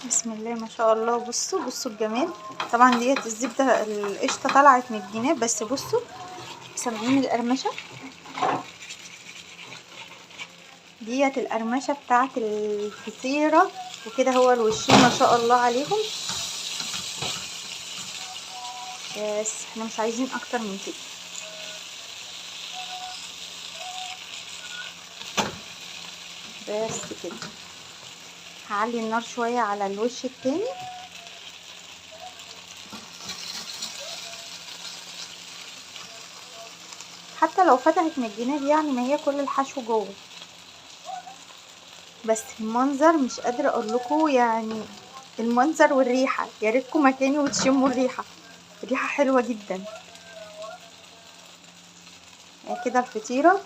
بسم الله ما شاء الله. بصوا بصوا الجمال. طبعا ديت الزبدة القشطه طلعت من الجناب، بس بصوا سامعين القرمشه ديت، القرمشه بتاعت الفطيره وكده. هو الوشين ما شاء الله عليهم. بس احنا مش عايزين اكتر من كده. بس كده هعلي النار شوية على الوش التاني. حتى لو فتحت من الجناب يعني، ما هي كل الحشو جوه. بس المنظر مش قادرة اقول لكم، يعني المنظر والريحة، يا ريتكم مكاني وتشموا الريحة، الريحة حلوة جدا. كده الفطيرة